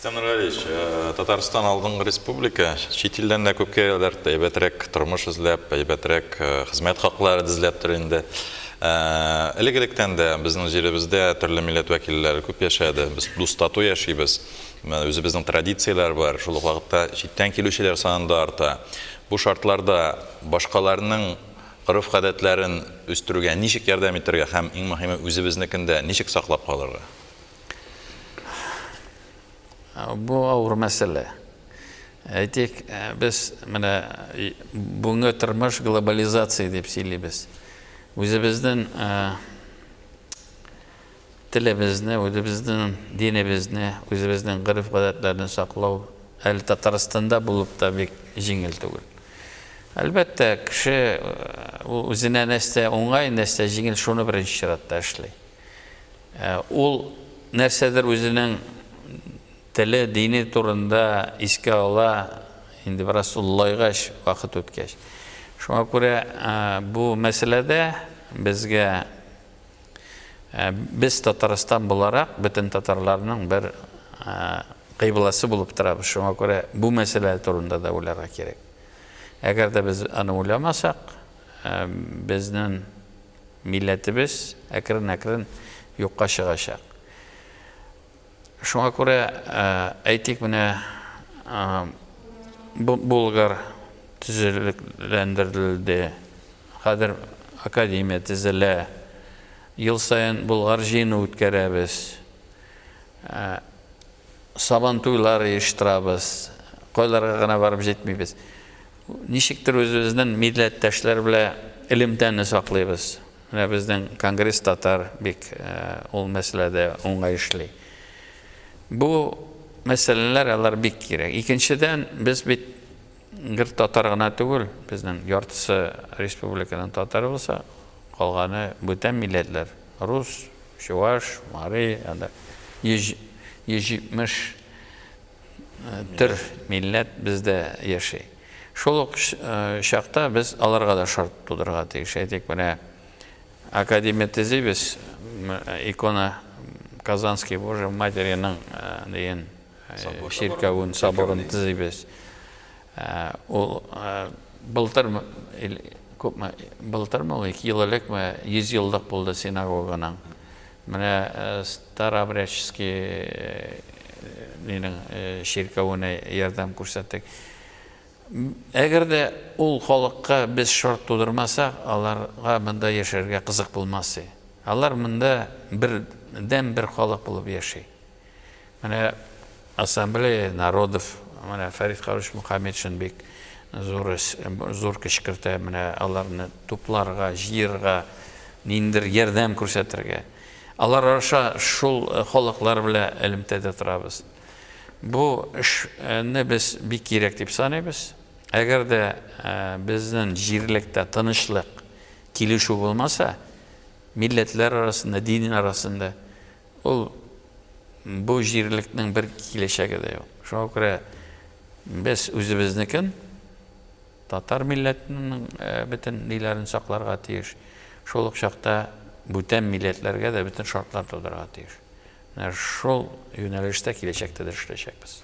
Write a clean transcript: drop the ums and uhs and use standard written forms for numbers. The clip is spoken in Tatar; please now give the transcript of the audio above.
Рөстәм Нургалиевич, Татарстан алдынгы республика, чит илдән дә күп киләләр, әйбәтрәк тормыш эзләп, әйбәтрәк хезмәт хаклары эзләптер инде. Элек-электән дә безнең җиребездә төрле милләт вәкилләре күп яшәде, без дус-тату яшибез, үзебезнең традицияләр бар, шул ук вакытта читтән килүчеләр саны да арта. Бу шартларда башкаларның гореф-гадәтләрен үстерүгә ничек ярдәм итәргә һәм, иң мөһиме, үзебезнекен дә ничек саклап калырга? Бу авыр мәсьәлә. Әйтик, без менә бүгенге тормыш глобализация дип сөйлибез. Үзебезнең телебезне, үзебезнең динебезне, үзебезнең гореф-гадәтләрне саклау әле Татарстанда булып та бик җиңел түгел. Әлбәттә, кеше ул үзенә нәрсә уңай, нәрсә җиңел, шуны беренче чиратта эшли. Ул нәрсәдер үзенең теле, дине турында искә ала, инде бераз олылайгач, вакыт үткәч. Шуңа күрә бу мәсьәләдә безгә без Татарстан буларак бөтен татарларның бер кыйбласы булып торабыз. Шуңа күрә бу мәсьәлә турында да уйларга кирәк. Әгәр дә без аны уйламасак, безнең Милләтебез әкрен-әкрен юкка чыгачак. Шуңа күрә, әйтик, менә Болгар төзекләндерелде, хәзер академия төзелә, ел саен Болгар җыены үткәрәбез, Сабантуйлар оештырабыз, кайларга гына барып җитмибез. Ничектер үзебезнең милләттәшләр белән элемтәне саклыйбыз. Менә безнең Конгресс татар бик ул мәсьәләдә уңай эшли. Бу мәсьәләләр алар бик кирәк. Икенчедән, без бит гел татар гына түгел, безнең яртысы республиканың татары булса, калганы бүтән милләтләр, рус, чуваш, мари, анда 170 төр милләт бездә яши. Шул ук чакта без аларга да шарт тудырырга тиеш. Әйтик, менә академия төзибез, икона Казанский Божьей Материның дигән чиркәвен, соборын төзибез. Ул былтыр күпме, былтырмы ул, 2 ел элекме, 100 еллык булды синагоганың. Менә Старообрядческий нинең чиркәвенә ярдәм күрсәттек. Әгәр дә ул халыкка без шарт тудырмасак, аларга монда яшәргә кызык булмас. Алар монда бердән бер халык булып яши. Менә Ассамблея народов, менә Фәрит Харуч Мухаметшин бик зур эш, зур көч кертә, менә аларны тупларга, җыерга, ниндидер ярдәм күрсәтергә. Алар аша шул халыклар белән элемтәдә торабыз. Бу эшне без бик кирәк дип саныйбыз. Әгәр дә безнең җирлектә тынычлык, килешү булмаса, милләтләр арасында, дин арасында, Ул бу җирлекнең бер киләчәге дә юк. Шуңа күрә без үзебезнекен, татар милләтенең бөтен ниләрен сакларга тиеш. Шул ук чакта бүтән милләтләргә дә бөтен шартлар тудырырга тиеш. Менә шул юнәлештә киләчәктә дә эшләячәкбез.